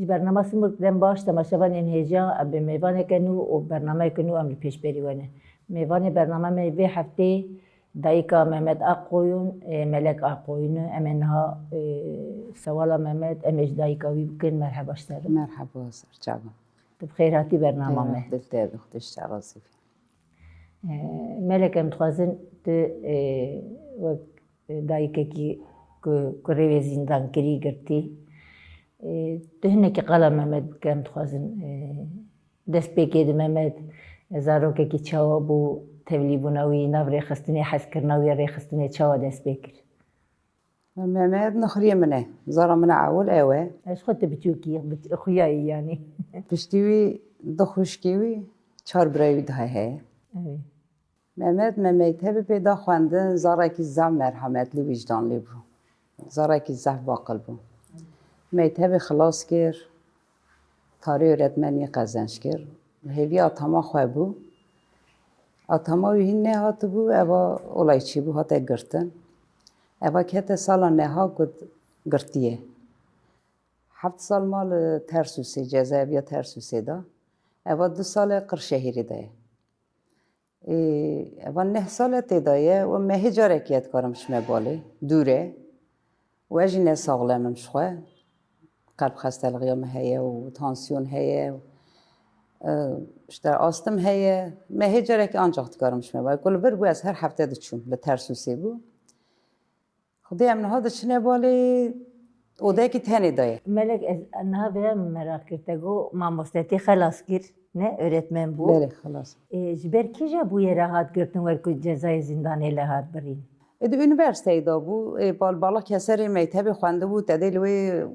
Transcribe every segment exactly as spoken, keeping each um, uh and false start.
Bernama Simurg dem baş, temaşevanên hêja, em bi mêvaneke nû û bernameyeke nû em li pêşberî we ne. Mêvanê bernama me vê heftê dayika Mehmet Akkoyûn, e, Melek Akkoyûn e. Em ê niha, e, sewala Mehmet, em ê ji dayika wî bikin. Merheba ji te re. Merheba, ser çava. Tu bi xêr hatî bernama me. Xêr hatî, te bi Xwedê ji te razî be. E, Melek, em dixwazin tu, e, wek dayikekî ku, ku rêwê zîndankirî girtî, e, tu hinekî qala Mehmet bike, em dixwazin, e, destpêkê di Mehmet zarokekî çawa bû, tevlîbûna wî, nav rêxistinê, hezkirina wî ya rêxistinê çawa dest pê kir? Mehmet nexiriyê min e. Zara min a ewil ew e. Ez xwe tu biçûkî, biç-, xuyayî yanî. Piştî wî du xwişkê wî, çar birayê wî daha heye. Ew ê. Mehmet, me mektebê pê da xwendin, zarekî zaf merhemetlî, wîcdanlî bû. Zarekî zaf baqil bû. Mektebê xilas kir, tarê öğretmeniyê qezenç kir. Hêvî atama xwe bû. Atama wî hîn nehatibû, eva olay çêbû, hate girtin. Eva kete sala neha ku girtiye. Heft sal ma li Tersûsê, cezaeviya Tersûsê da. Eva du sal e Qirşehîrê de ye. Ê, eva neh sal e tê de ye û mehê carekê ye dikarim çime balê, dûr e. Û ez jî ne saxlem im ji xwe. Qelb xestelixiya min heye û tansiyon heye û, e, işte astım heye. Mehê carekê ancax dikarim çime balê. Ku li vir bû ez her hefte diçûm, li Tersûsê bû. Xwedê em niha diçine balê odeyekî tenê de ye. Melek, ez niha vê me meraq kir, te got mamostetî xelas kir, ne, öğretmen bû. Belê, xelas. Ê, ji ber kîja bûyera hat girtin wer ku cezayê zîndanê le hat birîn? Ê, di unîversîteyê de bû, ê, bal-, bala keserê mektebê xwendibû, te dê li wê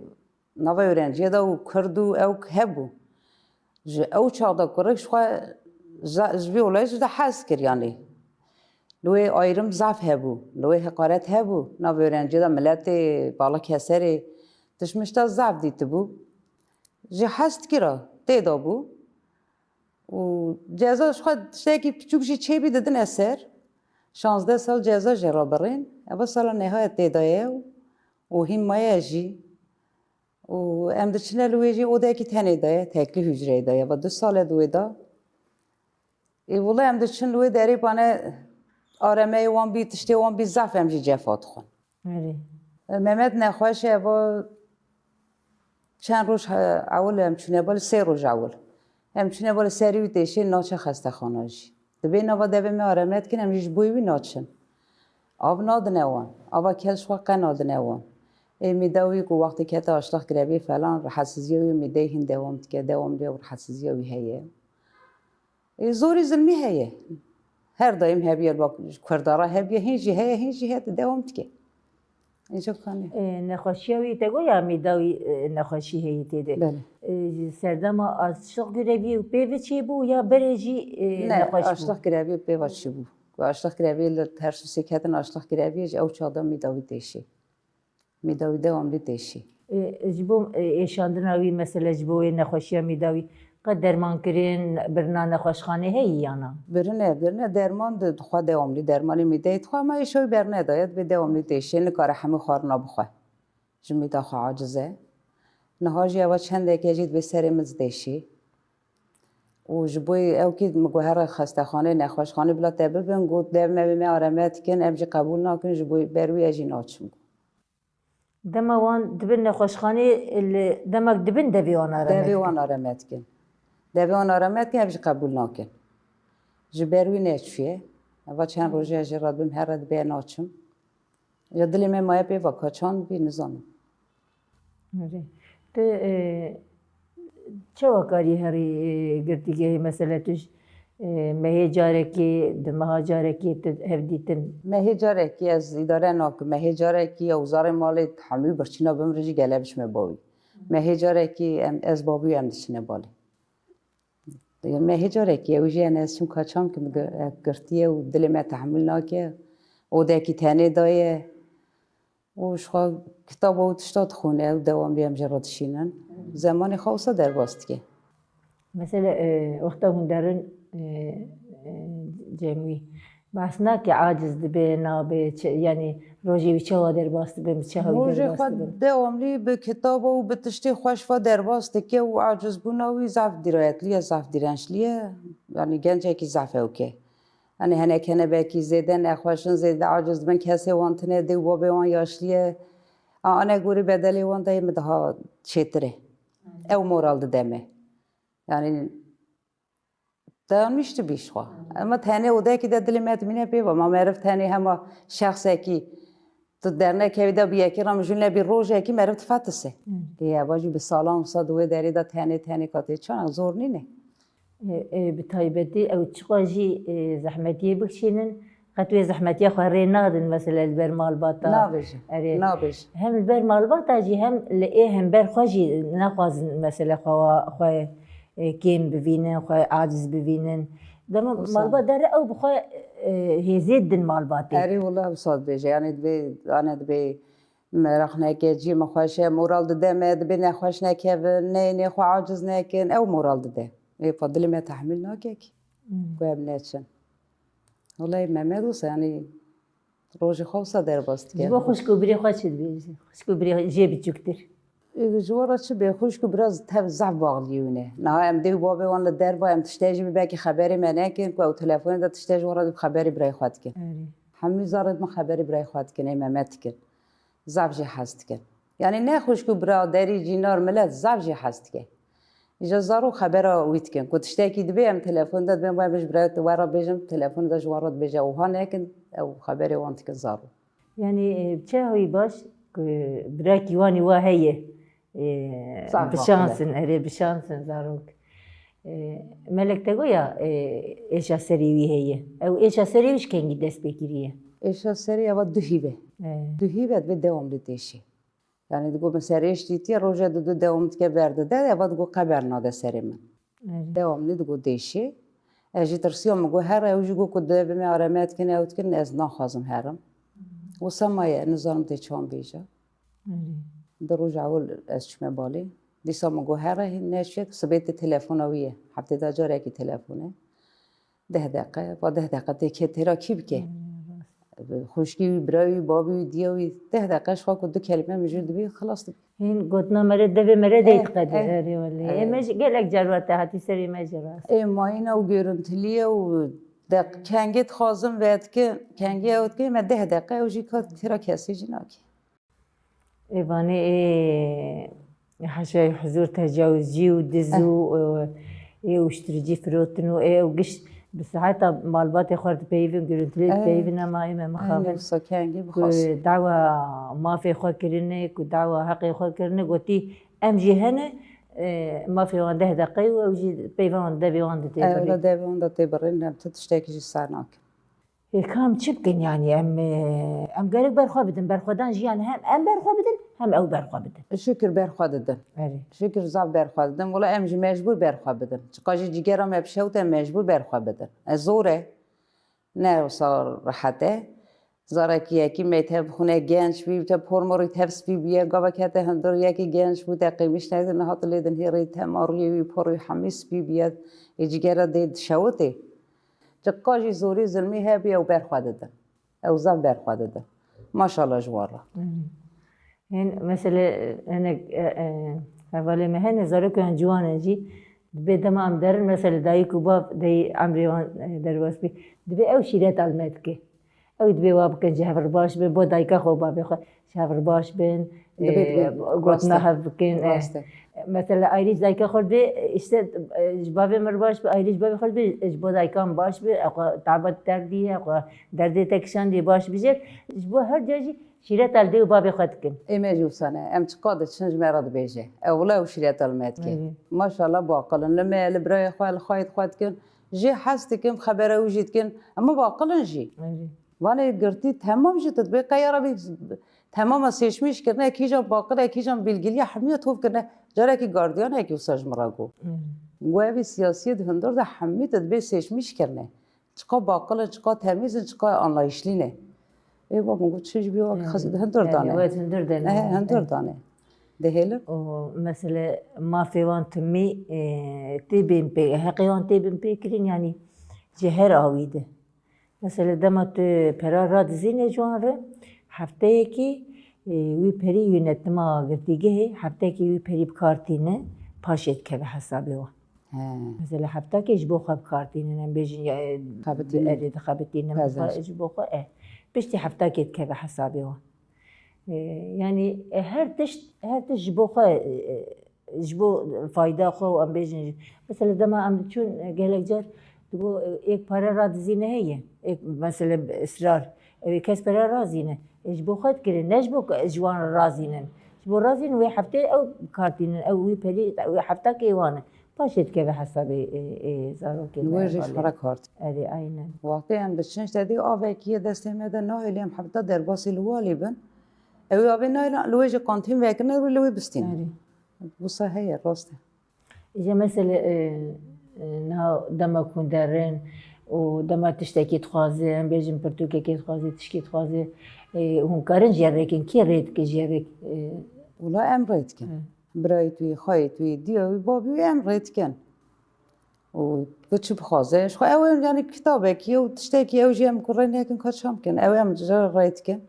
nava öğrenciye de û kurd û ew hebû. Ji ew çax de kurik ji xwe za-, ji vî olayê jî de hez kir, yanî. Li wê ayrım zaf hebû, li wê heqaret hebû. Nav öğrenciye de miletê, bala keserê, tişmişta zaf dîtibû. Jî hez dikira, tê de bû. Û ceza ji xwe tiştekî piçûk jî çêbî didine ser. Şazdeh sal ceza jê re birîn. Eva sala nihayet tê de ye û, û hîn maye jî. Û em diçine li wê jî odeyekî tenê de ye, teklî hucreyê de ye. Va du sal e di wê de. Ê, wile em diçin li wê derê bane aremeyê wan bî, tiştê wan bî zaf em jî cefa dixwin. Erê. E, Mehmet nexweş e, va çend roj, e, ewil em çûne balê, sê roj ewil. Em çûne balê serî wî têşê naçe xestexana jî. Dibê nava devê me areme dikin, em jî ji bo wî naçin. Av nadine wan. Ava kes xwe qe nadine wan. Ê mîda wî ku wextê kete aştix greviyê falan, rehetsizîya wî mîdeyê hîn dewam dike, dewam diye û rehetsizîya wî heye. Ê, zorî zilmî heye. Her daîm hebiye, bak, ji Kurda re hebiye, hîn jî heye, hîn jî heye, dewam dike. Îca kanê. E, nexweşiya wî te got ya mîda wî, e, nexweşî heye tê de. Belê. E, ji serdema aştix greviyê û pê ve çêbû ya berê jî, e, Ne, nexweş bû? Aştix greviyê pê ve çêbû. Ku aştix greviyê li Tersûsê ketin, aştix greviyê ji ew çax de mîda wî têşî. Mîda wî dewamlî têşî. E, ji bo, e, êşandina wî, mesele ji bo wê nexweşiya mîda wî, qet derman kirin, birina nexweşxanê heyî ya na? Birine, birine, derman di, dixwe dewamlî, dermanê mîdeyê dixwe, ama êşa wî bernedaye, dibê dewamlî têşê, nikare hemû xwarina bixwe. Ji mîda xwe aciz e. Niha jî ewa çendeke jî dibê serê min zidêşî. Û ji bo ew kî min got here xestexanê, nexweşxanê bila te bibin, got dev me wê me areme dikin, em jî qebûl nakin, ji bo ber wî ez jî naçim. Dema wan dibin nexweşxanê, li demek dibin devê wan areme Devê dikin. Wan areme dikin. Devê wan areme dikin, ev jî qebûl nakin. Ji ber wî neçûye. Eva çend rojê ez jê re dibim, here dibê naçim. Ya dilê me maye pê va kaçan bî, nizanim. Erê. Tu, e, çawa karî herî, e, girtîgehê, mesele tu ji, e, mehê carekê, di meha carekê tu hevdîtin? Mehê carekê ez îdare nakim. Mehê carekê ew zarê malê hemû birçîna bimrin jî gele biçime bawî. Mehê carekê em, ez babî em diçine balê. Mehê carekê ew jî, yani ez çim kaçam ki min gi-, girtiye û dilê me tehmil nake. Odekî tenê daye. Û ji xwe kitaba û tişta dixwîne û dewamlî em jê re dişînin. Zemanê xwe wisa derbas dike. Mesela, e, wexta hûn derin, e, e, cem wî, behs nake, aciz dibe, nabe, çi, yanî Rojê wî çawa derbas dibin, bi çawa wî Rojê derbas xwe dibin? Dewamlî bi kitaba û bi tiştê xweş ve derbas dike û acizbûna wî zaf dirayetli ye, zaf dirençlî ye. Yanî gencekî zaf ewk e. Yanî henek hene belkî zêde nexweş in, zêde aciz dibin, kesê wan tine, dê û babê wan yaşlî ye. A, ane gorî bedelê wan de yê min daha çêtir e. Ew moral dide me. Yanî dayanmîş dibî ji xwe. Ema tenê odekî de dilê me dimîne pê ve. Ma meriv tenê hema şexsekî tu dernekevî de bi yekî re mijûl nebî rojekî meriv difetise. Ê, eva jî bi salan wisa di wê derê de tenê tenê katê çanak zor nîne. Ê, ê, bi taybetî ew çiqa jî, ê, zehmetiyê bikişînin, qet wê zehmetiya xwe rê nadin, mesela li ber malbata. Nabêje. Erê. Nabêje. Hem li ber malbata jî hem li ê hember xwe jî naxwazin mesela xwe, xwe, e, kêm bivînin, xwe aciz bivînin. Dema Wisa. Malbat dere ew bi xwe, e, hêzê didin malbatê. Erê wila wisa dibêje. Yanî dibê, ane dibê meraq neke, cî min xweş e, moral dide me, dibê nexweş nekevin, neyê nê xwe aciz nekin, ew moral dide. Ê, pa dilê me tehmîl nake ki. Hmm. Ku em neçin. Wela Mehmet wisa, yanî rojê xwe wisa derbas dike. Ji bo xwişk û birê xwe çi dibêjî? Xwişk û birê jê biçûktir. Ê, ji we re çi bê, xwişk û bira tev zaf baxliyî wî ne. Niha em dê û babê wan li derve, em tiştê jî bibekî xeberê me nekin, ku ew telefonê de tiştê ji we re dibî xeberê birayê xwe dikin. Erê. Hemî zarê min xeberê birayê xwe dikin, ê Mehmet dikin. Zaf jê hez dikin. Yanî ne xwişk û biraderî, cînar, milet zaf jê hez dike. Îja zarok xebera wî dikin. Ku tiştekî dibê em telefon de dibên, we ji bira we re bêjim, telefon de ji we re dibêje, wiha nekin, ew xeberê wan dikin zarok. Yanî, e, bi çi hawî baş ku birakî wanî wa heye, e, Zaf bi şans in, erê bi şans in zarok. E, Melek te goya, e, êşa serê wî heye. Ew êşa serê wî ji kengî dest pê kiriye? Êşa serê eva duhî be. E. Duhî be, divê dewam li dêşê. Yanî digot min serêş dîtiye, roje didu dewam dike berdide, eva digot qeber nade serê min. Erê. Dewamlî digot dêşê. Ez jî tirsiya min got here, ew jî got ku devê me areme dikin, ew dikin, ez naxwazim herim. Wisa maye, nizanim tê çawan bêje. Erê. Di roja ewil ez çûme balê. Dîsa min got here, hîn neçûye, sibê tê telefona wî ye. Heftê de carekî telefon e. Deh deqe, va deh deqe tê kê têra kî bike? Xwişkî wî, bira wî, babî wî, diya wî, deh deqe ji xwe ku du kelîme mijûl dibî, xilas dibî. Hîn gotina mere devê mere dey diqede. Eh, eh, erê welê. Ê me jî gelek car wate hatî serê me jî rast. Ê mayîna û görüntiliye û deq-, kengê dixwazim vedikin, kengê ew dikin, me deh deqe ew jî ka têra kesê jî nake. Ê vanê ê heşayê huzûr tecawizcî û diz û, ê, ê uştiricî firotin û ê ew gişt bi saeta malbatê xwe re dipeyivin, girintîlê dipeyivin, ema ê me mixabin. Wisa kengî bixwast. Ku dawa mafê xwe kirine, ku dawa heqê xwe kirine, gotî em jî hene, e, mafê wan deh deqe û ew jî peyva wan devê wan de tê birîn. Ew devê wan de tê birîn, em ti tiştekî jî ser nakin. Ê, ka em çi bikin yanî? Em, e, em gerek berxwe bidin. Berxwedan jiyan hem em berxwe bidin, hem ew berxwe bidin. Şikir berxwe didin. Erê. Şikir zaf berxwe didin. Wela em jî mecbûr berxwe bidin. Çiqa jî cîgera me bi şewt e, em mecbûr berxwe bidin. E, zor e. Ne wisa rehet e. Zarekî yekî me tev xwune genç bî, te por morî tev spî bûye, gava kete hundir yekî genç bû, te qîmiş nekir, niha tu lê din hêrî tema rûyê wî, porê wî hemî spî bûye. Ê cîgera dê dişewitê. Çiqa jî zorî zilmî hebî ew berxwe didin. Ew zaf berxwe didin. Maşallah ji wan re. Hên mesele hinek, e, e, hevalê me hene, zarokan ciwan in jî. Dibê dema em derin, mesele dayik û bav dey emrê wan, e, derbas bî. Dibê ew şîreta li me dike. Ew dibê wa bikin ji hev re baş bin, bo dayika xwe û bavê xwe ji hev re baş bin, Dibê, dibê. e, gotina Rast e. hev bikin. e. Rast e. Mesela ayrî ji dayika xwe dibê, işte, e, ji bavê min re baş bin, ayrî ji bavê xwe dibê, ji bo dayika min baş bin, e, xwe tabat derdî ye, xwe derdê te kişandî baş bijêr. Ji bo her ca jî şîreta li dê û bavê xwe dikin. Ê me jî wisa ne. Em çiqa diçin ji me re dibêje. Ew wila ew şîreta li me dike. Erê. Maşallah baqil in. Li me, li birayê xwe, li xwayê xwe dikin. Jê hez dikin, xebera wî jî dikin. Em baqil in jî. Erê. Vanê girtî temam jî tu dibê qey ya Rebî temama seçmîş kirine, kîjan baqil e, kîjan bilgilî ye, hemiya tov kirine. Carekî gardiyanekî wisa ji min re got. Hmm. Got evî siyasiyê di hundir de hemî tu dibê seçmîş kirine. Çiqa baqil in, çiqa temîz in, çiqa anlayışlî ne. Ê wa min got çi ji bî wa Hmm. xez-, hundir Yanî dane. wê hundir dane. Ehe, hundir dane. Dihêlin. Û mesele mafê wan timî, e, tê bên pê, heqê wan tê bên pê kirin, yanî ji her awî de. Mesela dema tu pera radizînê ji wan re, Hefteyekî, e, wî perî yönetima girtîgehê, hefteyekî wî perî bi kar tîne, paşê dikeve hesabê wan. He. Mesela heftakê ji bo xwe bi kar tînin, em bêjin ya, e, Xebitînin. Erê dixebitînin, Pezin. Ji bo xwe, e. Piştî heftakê dikeve hesabê wan. E, yanî, e, her tişt, her tişt ji bo xwe, e, e, ji bo fayda xwe û em bêjin, mesela dema em diçûn, e, gelek car digo, e, êk pere radizîne heye, êk mesela bi israr, ew ê kes pere razîne. E, ji bo xwe dikirin, ne ji bo ji wan razînin. Ji bo razînin wê heftê ew kartînin, ew wî perî, wê hefta kê wan e. Paşê dikeve hesabê, e, e, zarokê Li me, wê jî balê. Ji xwe re kart. Erê, aynen. Wextê em diçin ji te dî avekî yê destê me de nahêlî em hefta derbasî li walî bin. Ew ê avê nayla li wê jî kantîn vekirine û li wê bistînin. Erê. Wisa heye, rast e. Îca mesele, e, e, niha dema ku hûn derin û dema tiştekî dixwaze, em bêjin pirtûkekê dixwaze, tişkî dixwaze, e, hûn karin jê rêkin, kê rê dike jê rê, e? Wila em rê dikin. Hı. Birayê tu yê, xayê tu yê, diya wî, babî wî em rê dikin. Û tu çi bixwaze, ji xwe ew ê, yanî kitabekî ye û tiştekî ew jî em ku rê nekin ka çam kin. Ew em ji rê dikin.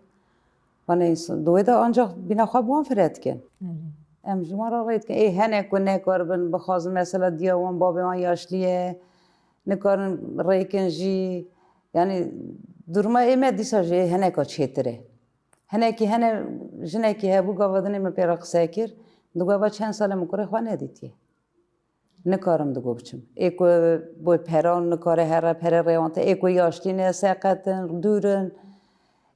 Wan ê insan, di wê de ancak bîna xwe bi wan fire dikin. Hı hı. Em ji wan re rê dikin. Ê hene ku nekaribin bixwazin, mesela diya wan, babê wan yaşlî ye, nikarin rêkin jî. Yanî duruma ê me dîsa jî hineka çêtir e. Hinekî hene jinekî hebû, gava dinê min pê re qise kir. Digo, "Eva çend sal e min kurê xwe nedîtiye. Nikarim," digo, "biçim." Ê ku bo peran nikare here, pere rêwante. Ê ku yaşlî ne, seqet in, dûr in.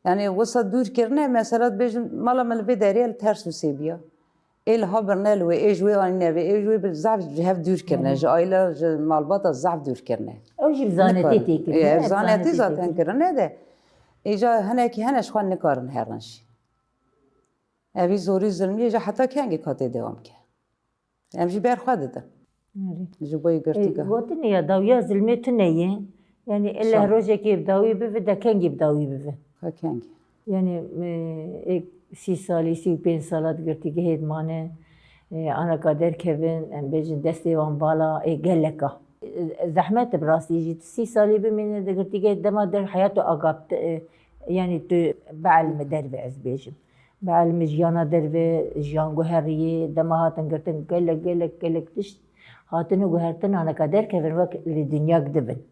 Yanî wisa dûr kirine, mesela dibêjin, mala min li vê derê ye, li ters û sêbiya. Ê li ha birine li wê, ê ji wê anîne vê, ê ji wê bi zaf ji hev dûr kirine, Hı hı. ji aîla, ji malbata zaf dûr kirine. Ew jî bi zanetî Nikarin. tê kirine, Ê, ev bi zanetî zanetî tê zaten kirine. kirine de. Îca hinekî hene ji xwe nikarin herin jî. Evî zorî zilmiyê jî heta kengî katê dewam ke? Em jî ber xwe didin. Erê. Ji bo yê Ê, girtîgeha. Gotinê ya dawiya zilmê tune ye. Yanî elle Şa. rojekê bi dawî bibe, de kengî bi dawî bibe. Ka kengî. Yanî, e, ê sî salî, sî û pênc sala di girtîgehê dimane, e, anaka derkevin, em bêjin destê wan bala, ê geleka. E, zehmet e bi rastî jî. Tu sî salî bimîne di girtîgehê, dema der heya tu agapte, e, yanî tu bielime derve ez bêjim. Bielime jiyana derve, jiyan guheriyê, dema hatin girtin gelek, gelek, gelek tişt hatine guhertin, anaka derkevin wek li dinya gidibin.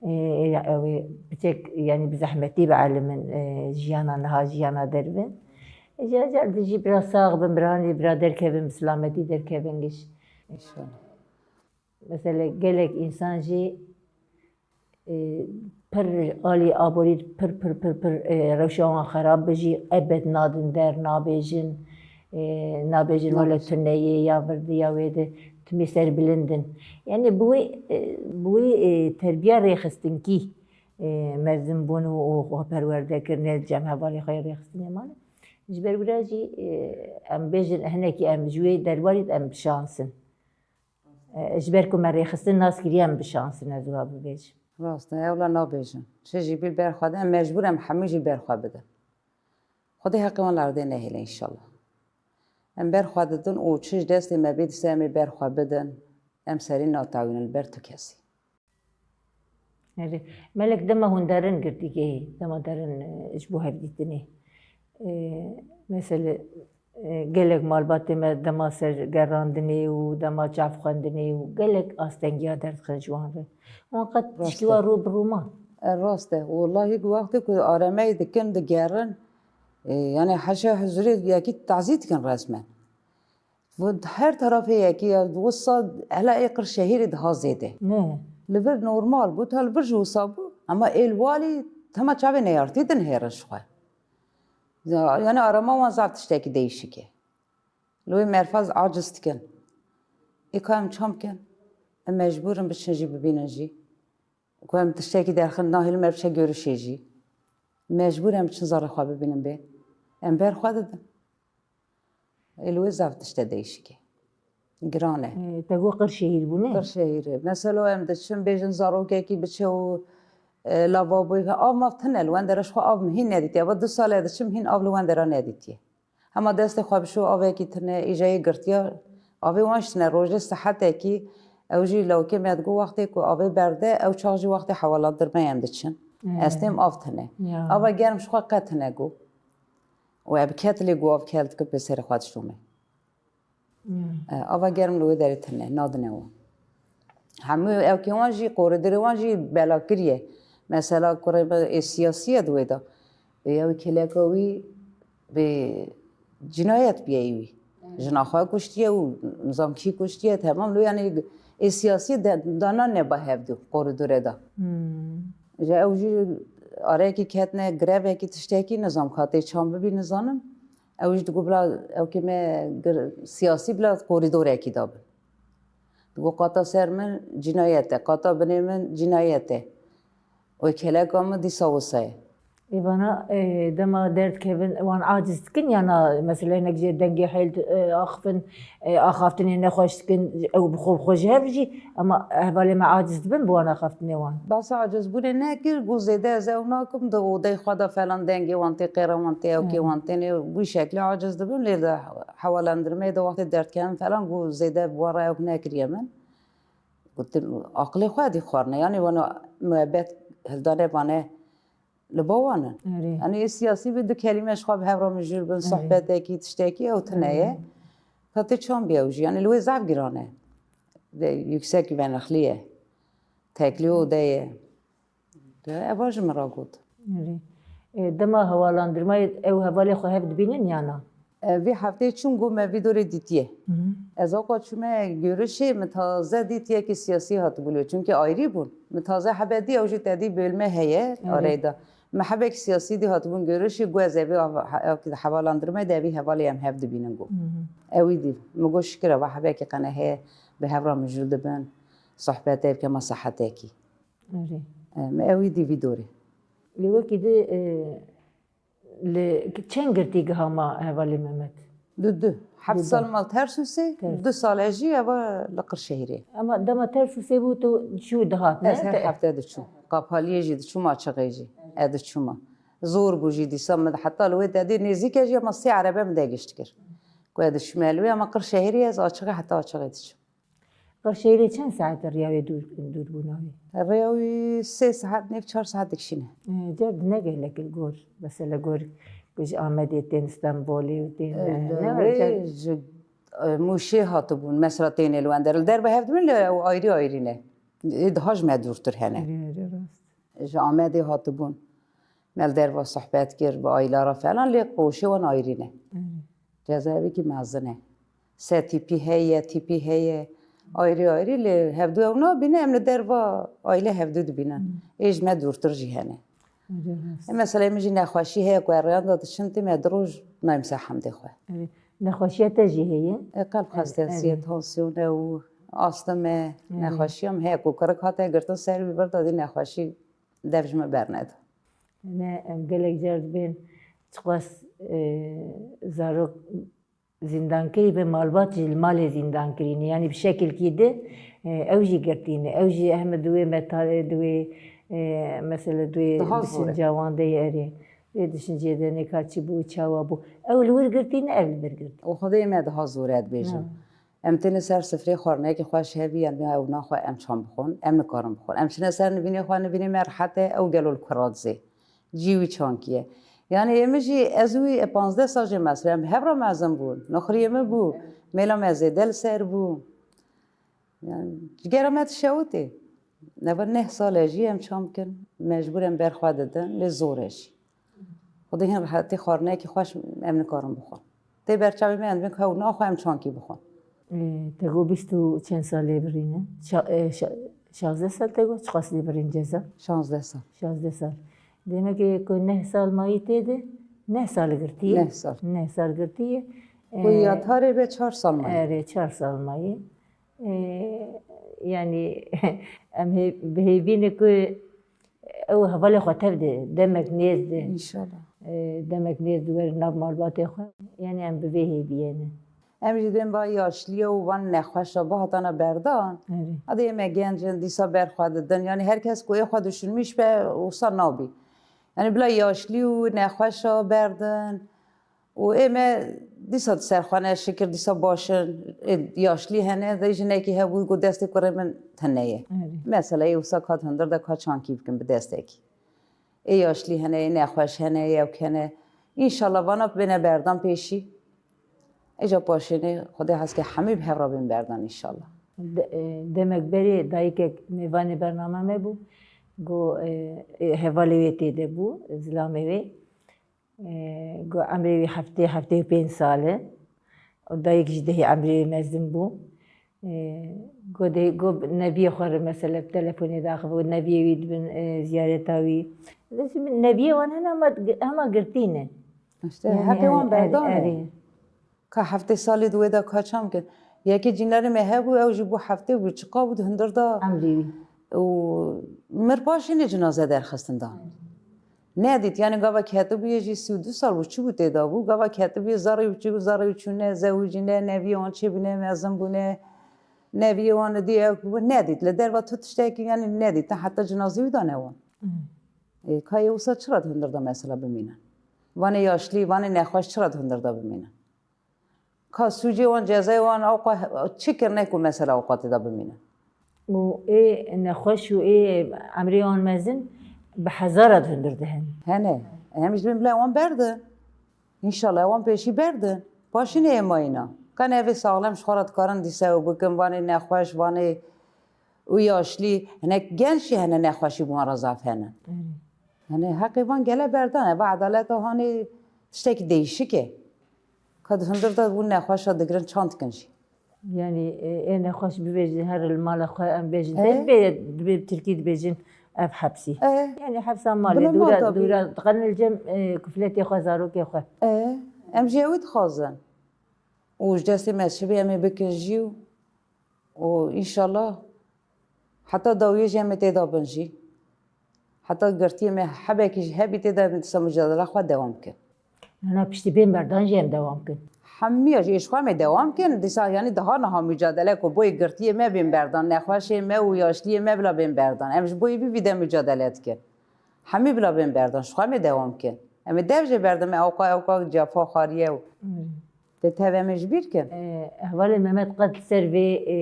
Ê, ê, ew ê piçek, yanî bi zehmetî bielimin, ê, jiyana niha, jiyana derve. Ê, ca, ca dijî bira sax bin, biranî bira derkevin, bi silametî derkevin giş. Înşallah. Mesela gelek însan jî, e, pir alî aborî pir, pir, pir, pir, e, rewşa wan xerab be jî, ebed nadin der, nabêjin, e, nabêjin wele Nabêjin. tuneyê ya virdî ya wê de, timî serbilind in. Yanî bi wî, e, bi wî, e, terbiya rêxistinkî, e, mezin bûn û, û xwe perwerde kirine, cem hevalê xwe yê rêxistinê mane. Ji ber wira jî, e, em bêjin, hinekî em ji wê derbarî em bi şans in. E, ji ber ku me rêxistin nas kiriye, em bi şans in, ez wiha bibêjim. Rast e, ewla nabêjin. Çi jî bî ber xwe de, em mecbûr em hemû jî ber xwe bidin. Xwedê heqê wan li erdê nehêle înşallah. Em ber xwe didin û çi ji destê me bê dise em ê ber xwe bidin. Em serî natewînin li ber tu kesî. Erê. Melek dema hûn derin girtîgehê, dema derin, e, ji bo hevdîtinê. E, mesele, e, gelek malbatê me dema ser gerandinê û dema çav xwendinê û gelek astengiya derdixin ji wan re. Wan qet Rast tişkî e. wa rû bi rû ma? E, rast e. Wellahî ku wextê ku aremeyê dikin, digerin, e, yanî heşa huzurê yekî tazî dikin resmen. Û her tarafê yekî ya wisa hela ê Qirşehîrê daha zêde. Ne. Li vir normal bû, ta li vir jî wisa bû. Ema ê li walî tema çavê neyartî dinihêrin ji xwe. Ya, yani arama wan zaf tiştekî değişik e. Li wê merfaz aciz dikin. Ê ka em çam kin? Em mecbûr in biçin jî bibînin jî. Ku em tiştekî derxin nahêlin me biçe görüşê jî. Mecbûr em biçin zarê xwe bibînin bê. Em ber xwe didin. Ê li wê zaf tişte değişik e. Giran e. Ê, te got Qirşehîr bû, ne? Qirşehîr e. Mesela em diçin bêjin zarokekî biçe û, e, lavaboyê, av mav tune li wendera ji xwe av min hîn nedîtiye. Va du sal e diçim hîn av li wendera nedîtiye. Hema destê xwe bişo avekî tune, îja yê girtiya. Avê wan jî tune, rojê sihetekî, ew jî lawkê me digot wextê ku avê berde, ew çax jî wextê hewalandin me em diçin. Hmm. Ez têm av tune. Ya. Ava germ ji xwe qet tune got. û ev ket lê guav kel dikin pê serê xwe dişome. E, ava germ li wê derê tune, nadine wan. Hemû ewkê wan jî, korîdorê wan jî bela kiriye. Mesela kurê me ê siyasî ye di wê de. Bi ew kêleka wî bi cinayet bûye wî. Jina xwe kuştiye û nizam kî kuştiye, temam. Lê yanî ê siyasî de, dana neba hevdu korîdorê de. Ji ew jî areyekî ketine, grevekî tiştekî nizam ka tê çan bibî nizanim. Ew jî digot bila ewkê me gir-, siyasî bila korîdorekî dabin. Digot qata ser min cinayet e, qata binê min cinayet e. Û kêleka min dîsa wisa ye. Ê vana, e, dema derdikevin wan aciz dikin ya na, mesela hinek jê dengê heyl di-, e, axifin, e, axaftinê nexweş dikin, ew bi xwe, bi xwe ji hev jî, ama hevalê me aciz dibin bi wan axaftinê wan. Behsa acizbûnê nekir, got zêde ez ew nakim, di odeyê xwe de falan dengê wan tê, qêra wan tê, ewkê wan tê, nê wî şeklê aciz dibin, lê di hevalendirmeyê de wextê derdikevin falan got zêde bi wan re ewk nekiriye min. Gotim, aqilê xwe dî xwarine. Yanî wana muebbet hildane vane li ba wan in. Erê. Yanî ê siyasî bi du kelîme ji xwe bi hev re mijûl bin, Erê. sohbetekî, tiştekî ew tune ye. Erê. Ka tê çan bî ew jî. Yanî li wê zaf giran e. De, yüksek güvenlikli ye. Teklî ode ye. De, eva ji min re got. Erê. E, dema hevalandirmayê ew hevalê xwe hev dibînin ya na? E, vî hefteyê çûm got me vî dorê dîtiye. Hı hı. Ez oqa çûme görüşê, min taze dît yekî siyasî hatibû lê. Çunkî ayrî bûn. Min taze hebe dî, ew jî tedî bölme heye, Erê. areyda. Min hebekî siyasî dî hatibûn görüşê, got ez evî av-, he-, ew ki hevalandirme de evî hevalê em hev dibînin got. Hı hı. Ewî dî. Min got şikir eva hebekî qene heye, bi hev re mijûl dibin. Sohbetê bike maslahetekî. Erê. E, min ewî dî vî dorê. Lê wekî di, e, li çend girtî giha ma hevalê Mehmet? Du, du. Heft Du, sal du. mal Tersûsê, Ters. du sal e jî eva li Qirşehîrê. Ama dema Tersûsê bû tu çû dihat, ne? Ez her Te- hefte diçûm. Qapaliyê jî diçûm, Açiqê jî. E diçûma. Zor bû jî dîsa min heta li wê dedê nêzîk e jî ama sê erebe min de gişt kir. Ku e diçûme li wê ama Qirşehîrê ez Açiqê heta Açiqê diçûm. Qirşehîrê çend saet e riya wê dûr, dûr bûna wê? Rêya wî sê saet, nêv çar saet dikişîne. E, car di ne gelek li gor, mesela gor ku ji Amedê tên Stenbolê û tên, E, e, ne wê car- ji, e, Mûşê hatibûn, mesela tênê li wender. Li derve hev dibin lê ew ayrî ayrî ne. Ê daha ji me dûrtir hene. Erê, erê, rast. Ji Amedê hatibûn. Me li derva sohbet kir, bi aîlara falan, lê qoşê wan ayrî ne. Erê. Cezaevîkî mezin e. Se tîpî heye, tîpî heye. Ayrî ayrî lê hevdû ew nabîne, em li derva aîle hevdû dibînin. Hmm. Ê ji me dûrtir jî hene. Erê, rast. E, mesela min jî nexweşî heye ku rêyan de diçin tê me du roj nayêm ser hemdê xwe. Erê. Nexweşiya te jî heye? E, qelb Erê, xestesiyê, erê. tansiyone û astime, Erê. nexweşiya min heye ku kirik hate girtin ser wî vir de dî nexweşî dev ji min berneda. Ne, em gelek car dibên çiqas, e, zarok zîndankirî be malbat jî li malê zîndankirî ne. Yanî bi şekilkî de, e, ew jî girtî ne. Ew jî heme di wê metalê, di wê, e, mesela di wê Daha zor e. düşünca wan de ye erê. Wê düşüncê de neka çi bû, çawa bû. Ew li wir girtî ne, ev li vir girtî. Û Xwedê me daha zor e dibêjim. Ha. Em têne ser sifrê xwarinekî xweş hevî, em ya ew naxwe em çan bixwin, em nikarin bixwin. Em çine ser nivînê xwe, nivînê me rehet e, ew gelo li kura dizê. Cî wî çankî ye. Yanî ê min jî, ez wî, e, panzdeh sal jê mesrûr, em bi hev re mezin bûn. Noxiriyê min bû, mêla me zêde li ser bû. Yanî, cigera me dişewitê. Neva neh sal e jî em çan bikin, mecbûr em ber xwe didin, lê zor e jî. Xwedê hîn rehetî xwarinekî xweş em nikarin bixwin. Tê ber çavê me em dibin ku ew naxwe em çankî bixwin. Ê, te got bîst û çend salê birîne? Şa-, e, şa-, şazdeh sal te got, çiqas lê birîn ceza? Şazdeh sal. Şazdeh sal. Demek e ku neh sal mayî tê de, neh sal girtiye? Neh sal. Neh sal girtiye. Ku E, yatarê be çar sal mayî. Erê, çar sal mayî. E, yanî em hê-, bi hêvî ne ku ew hevalê xwe tev de, demek nêz de. Înşallah. E, demek nêz de werin nav malbatê xwe. Yanî em bi vê hêviyê ne. Em jî dibên va yaşliya û van nexweşa ba hatana berdan. Erê. Hadi ê me genc in, dîsa ber xwe didin. Yanî her kes ku ê xwe düşünmîş be, wisa nabî. Yanî bila yaşlî û nexweşa berdin. Û ê me dîsa di ser xwe ne, şikir dîsa baş in. Ê yaşlî hene, de jinekî hebû ku destê kurê min tune ye. Erê. Mesela ê wisa kat hundir de ka çankî bikin bi destekî. Ê yaşlî hene, ê nexweş hene, ê ewk hene. Înşallah vana bêne berdan pêşî. Îca paşênê Xwedê hez ke hemî bi hev re bên berdan înşallah. De-, e, demek berê dayikek mêvanê bername me bû. Got, e, e, hevalê wê tê de bû, zilamê wê. E, got, emrê wî heftê, heftê û pênc sal e. Û dayik jî dehê emrê wî mezin bû. E, got, dehê, got, neviyê xwe re mesela bi telefonê daxive û neviyê wî dibin, e, ziyareta wî. Dibêjin, neviyê wan hene ama, hema girtî ne. İşte Yani, heqê wan erê, berdan e. erê. Ka heftê salê di wê de ka çam kin. Yekê cînerê me hebû, ew jî bû heftê bû, çiqa bû di hundir de. Emrê wî. Û mir paşê nê cinaze derxistin dan. Nedît, yani gava ketibûyê jî sî û du sal bû, çi bû tê de bû, gava ketibûyê zarê û çi, zarê û çûne, zewicîne, neviyê wan çêbûne, mezin bûne, neviyê wan dî ew bû, nedît. Li derva tu tiştekî yani nedît, te heta cinazê wî dane wan. Hmm. E, ka yê wisa çira di hundir de mesela bimîne? Vanê yaşlî, vanê nexweş çira di hundir de bimîne? Ka sûcê wan, cezayê wan, awqa çi kirine ku mesela awqa tê de bimîne? Û ê nexweş û ê emrê wan mezin bi hezara di hundir de hene. Hene. Em ji bin bila wan berdin. Înşallah wan pêşî berdin. Paşî nê ê mayîna. Ka ne evê saxlem ji xwe re dikarin dîse û bikin, vanê nexweş, vanê û yaşlî. Hinek genç jî hene nexweşî bi wan re zaf hene. Erê. Hene heqê van gele berdan. Eva edaleta hanê tiştekî değişik e. Ka di hundir de bû nexweşa digirin çand dikin jî. Yani, e, ê nexweş bibêjin her li mala xwe em bêjin. E? Te dibê, dibê bi tirkî dibêjin ev hepsî. E? Yani hepsa malê, Bila mal dûra, tabii. dûra, diqenin li cem, e, kufletê xwe, zarokê xwe. E? Em jî ewî dixwazin. Û ji destê me şibê em ê bikin jî û, û înşallah heta dawiyê jî em ê tê de bin jî. Heta girtiyê me hebekî jî hebî tê de em ê dîsa micadela xwe dewam bikin. Nana piştî bên berdan jî em dewam bikin. Hemiya jî ê ji xwe em ê dewam bikin. Dîsa yanî daha niha micadele ku boyê girtiyê me bên berdan, nexweşê me û yaşliyê me bila bên berdan. Em ji boyê vî vî de micadele dikin. Hemî bila bên berdan, ji xwe em ê dewam bikin. Em ê dev jê berdin, me ewqa, ewqa cefa xwariye û Hmm. Tê tev em ê ji bîr kin? E, hevalê Mehmet qet li ser vê, e,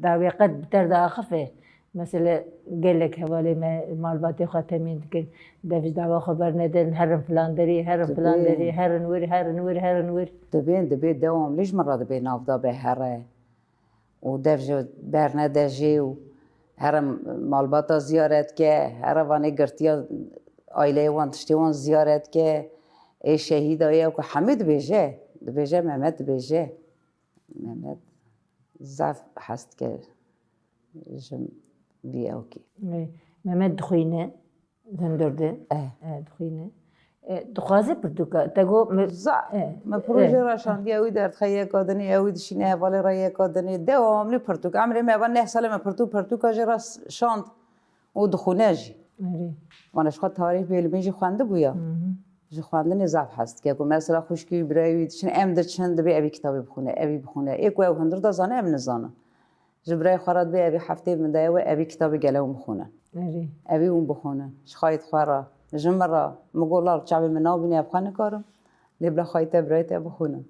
dawê qet bi ter diaxife. Mesele gelek hevalê me malbatê xwe temîn dikin. Dev ji dawa xwe bernedin, herin filan derê, herin filan Dibê. derê, herin wir, herin wir, herin wir. Dibên, dibê dewamlî ji min re dibê navda be here. Û dev ji bernede jê û here malbata ziyaret ke, here vanê girtiya aileyê wan, tiştê wan ziyaret ke. Ê şehîda ye ku hemî dibêje, dibêje Mehmet dibêje. Mehmet zaf hez dike ji vî ewkê. Ê, Mehmet dixwîne. Hundir de. Eh. Eh, dixwîne. Eh, dixwaze pirtûka. Te got me-, Za-, eh, me proje eh. ra şandiye, ew derdixê yeka dinê, ew dişîne hevalê re yeka dinê. Dewamlî pirtûk. Emrê me va neh sale me pirtûk, pirtûka jê re şand û dixwîne jî. Erê. Wana ji xwe tarîh bêlimî jî xwendibûya. Hı hı. Ji xwendinê zaf hez dike. Ku mesela xwişkî wî, birayê wî diçin, em diçin, dibê evî kitabê bixwîne, evî bixwîne. Ê ku ew hundir de zane, em nizanin. Ji birayê xwe re dibê evî heftê min daye we, evî kitabê gele hûn bixwînin. Erê. Evî hûn bixwînin. Ji xayê xwe re, ji min re, min got lal çavê min nabîne, ev xwe nikarim. Lê bila xayê te, birayê te bixwînin.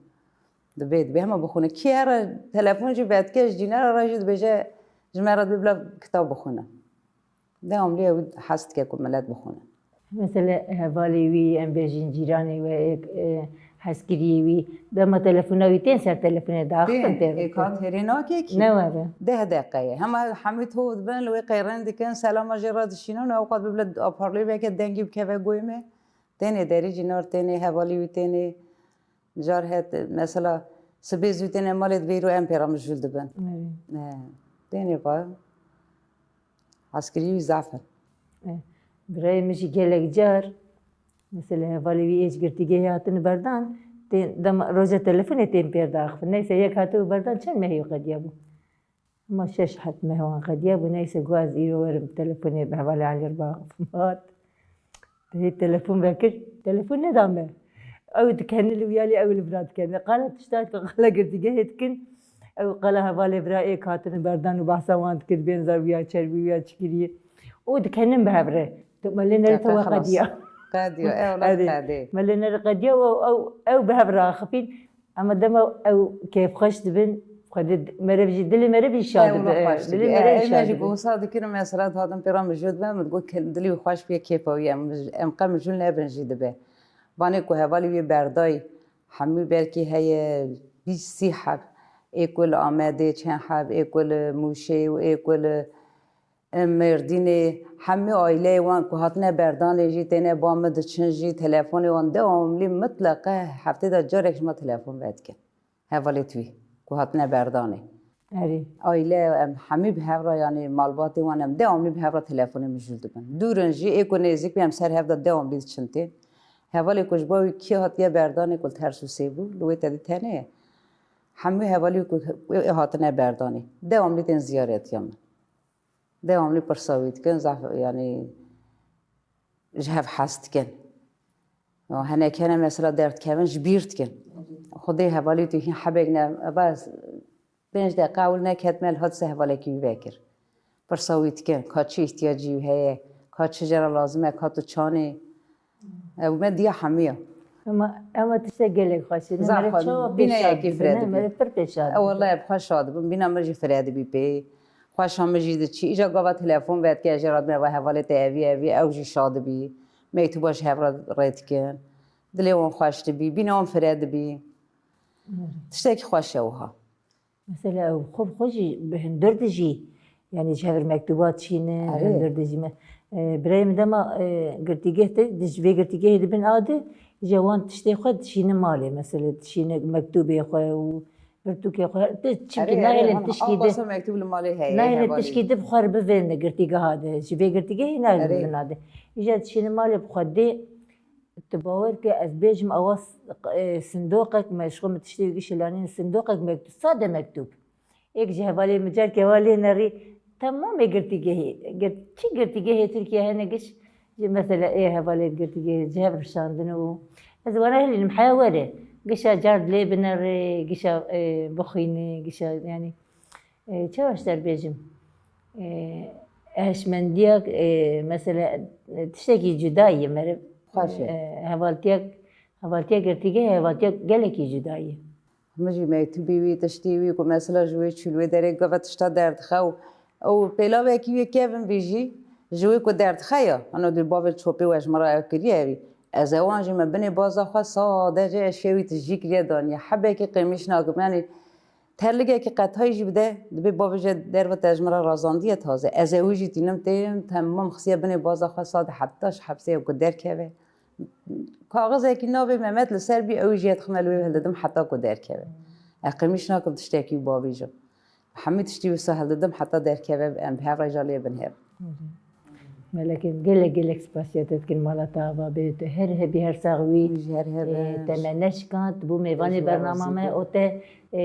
Dibê, dibê hema bixwînin. Kî here telefon jî vedike, ji cînera re jî dibêje, ji me re dibê bila kitab bixwînin. Dewamlî ew hez dike ku milet bixwînin. Mesela hevalê wî, em bêjin cîranê we, ê, e, hezkiriyê wî, dema telefona wî tên ser telefonê daxifin Tên, tê ê kat hêrê nake kî? Ne were. Deh deqe ye. Hema hemî tov dibin, li wê qeyrin dikin, selama jê re dişînin û ewqat bibile aparlê veke dengî bikeve goyê me. Tênê derî cînar tênê, hevalî wî tênê. Car het, mesela, sibê zû têne malê dibê îro em pê re mijûl dibin. Evet. He, têne va. Hezkirî wî zaf in. Evet. Birayê min jî gelek car, mesela, hevalê wî ê ji girtîgehê hatine berdan, tê, dema, roja telefonê tên pê daxifin. Neyse, yek hatibû berdan, çend mehê qediya bû. Hema şeş heft meh wan qediya bû, neyse, got ez îro werim telefonê bi hevalê Elî re biaxifim. Hat. Dihê telefon vekir, telefon neda me. Ew dikene li wîya lê ew li vira dikene. Qala tişta ku qala girtîgehê dikin. Ew qala hevalê vira êk hatine berdan û behsa wan dikir, bên zar wîya çer bû, wîya çi kiriye. Û dikenin bi hev re. Tu me lê nere Keke te we xelas. qediya. Qediya, ew lan Erê. qedê. Me lê nere qediya û ew, ew bi hev re axifîn. Ama dema ew kêfxweş dibin, Xwedê d-, meriv jî, dilê meriv jî şa Ew dibe, lan e, xweş dilê dibe. meriv E, jî şa me jî dibe. gosa dikirin, mesela, dihatin pê re mijûl dibe, min digot, ke-, dilê wî xweş bûye, kêfa wî ye, em, em qe mijûl nebin jî dibe. Vanê ku hevalê wî berdayî, hemû belkî heye bîst sî heb, ê ku li Amedê çend heb, ê ku li Mûşê û ê ku li, e, Mêrdînê, hemû aîleyê wan ku hatine berdanê jî têne ba min diçin jî, telefonê wan dewamlî mitleqe heftê de carek ji me telefon vedikin. Hevalê tu wî ku hatine berdanê. Erê. Aîle em hemî bi hev re, yanî malbatê wan em dewamlî bi hev re telefonê mijûl dibin. Dûr in jî, ê ku nêzîk be em ser hev de dewamlî diçin tên. Hevalê ku ji bo wî kî hatiye berdanê ku li ters û sê bû, li wê tedî tenê ye. Hemî hevalî ku ê hatine berdanê. Dewamlî tên ziyaretiya min. Dewamlî pirsa wî dikin, zaf, yanî ji hev hez dikin. Ya hinek hene mesela derdikevin ji bîr dikin. Xwedê hevalî tu hîn hebek ne, eva pênc deqa ewil neketime li hat se hevalekî wî vekir. Pirsa wî dikin, ka çi îhtiyacî wî heye, ka çi jê re lazim e, ka tu çanê. Ew me diya hemiya. Ema, ema tiştek gelek xweş e. Zaf Mere xwe-, çawa bîne pêşa yekî dibine, fire dibî. Mere pir pêşa E, dibine. Wallahî bi xweşa dibim. Bîna min jî fire dibî pê. Xweşa min jî diçî. Îca gava telefon vedike, jê re dime va hevalê te evî, evî, ew jî şa dibî. Mektuba ji hev re rê dikin. Dilê wan xweş dibî. Bîna wan fire dibî. Tiştekî xweş e wiha. Mesela ew xwe bi xwe jî bi hundir dijî, yanî ji hev re mektubat çînin, Erê. hundir dijî me. E, birayê min dema, e, girtîgeh te, di ji vê girtîgehê dibin a di, îja wan tiştê xwe dişînin malê, mesela dişîne mektûbê xwe û pirtûkê xwe. Di, çimkî Erê, erê, nahêlin hana tişkî di, awqasa mektûb li malê heye, nahêlin hevalî. Tişkî di bi xwe re bivêne girtîgeha de, ji vê girtîgehê nahêlin Erê. bivin a di. Îja dişînin malê bi xwe dê, Tu bawer ke ez bêjim, ewa s-, e, sindoqek me, ji xwe min tiştê wî gişilanîn, sindoqek mektûb, sade mektûb. Êk ji hevalê min carke wa lê nerî, temamê girtîgehê, gir-, çi girtîgehê Tirkiye hene giş, ji mesela ê hevalê girtîgehê, ji hev rişandin û ez wana hilînim, heya were, gişa car lê binerê, gişa, e, bixwînê, gişa, yanî, E, çawa ji te re bêjim? E, hişmendiya, e, mesela, e, tiştekî cuda ye, meriv, Xweş e. e, hevaltiya, hevaltiya girtîgehê, hevaltiya gelekî cuda ye. Min jî mektûbî wî, tiştî wî ku mesela ji wê çû li wê derê gava tişta derdixe û ew pêlavekî wê kevin bî jî, ji wê ku derdixe ya, hano dibê bavê çopê we ji min re ew kiriye evî. Ez ewan jî me binê baza xwe sadece eşya wî tijî kiriye daniye. Hebekî qêmîş nakim. Yanî Terligekî qetayî jî bide, dibê bavê ji derve te ji min re razandiye taze. Ez ê wî jî tînim têm, temam xistiye binê baza xwe sade heta ji hepsê ku derkeve. Kaxizekî navê Mehmet li ser bî, ew jî dixime li wê hildidim heta ku derkeve. Ez qêmîş nakim tiştekî wî bavêjim. Hemî tiştî wisa hildidim heta derkeve, em bi hev re jî lê bin hev. Melekê, gelek, gelek spasiya te dikin, mala te ava be, tu her hebî, her sax wî. Wî jî her hebe. E, te me neşikand, tu bû mêvanê bernama me, û te, e,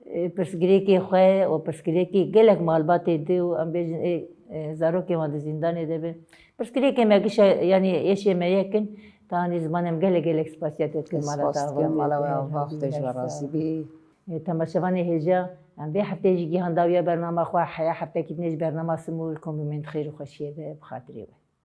e, pirsgirêkê xwe û pirsgirêkê gelek malbatê di û em bêjin, e, e, zarokê wan di zîndanê de bin. Pirsgirêkê me gişa, yanî êşê me yek in, tanî ziman em gelek, gelek spasiya te dikin, mala te ava be, mala we ava, Xwedê ji we razî bî. E, temaşevanê hêja, em vê hefteyê jî gihan dawiya bernama xwe, heya heftekî dinê ji bernama Simûr, komî min xêr û xweşiyê be, bi xatirê we.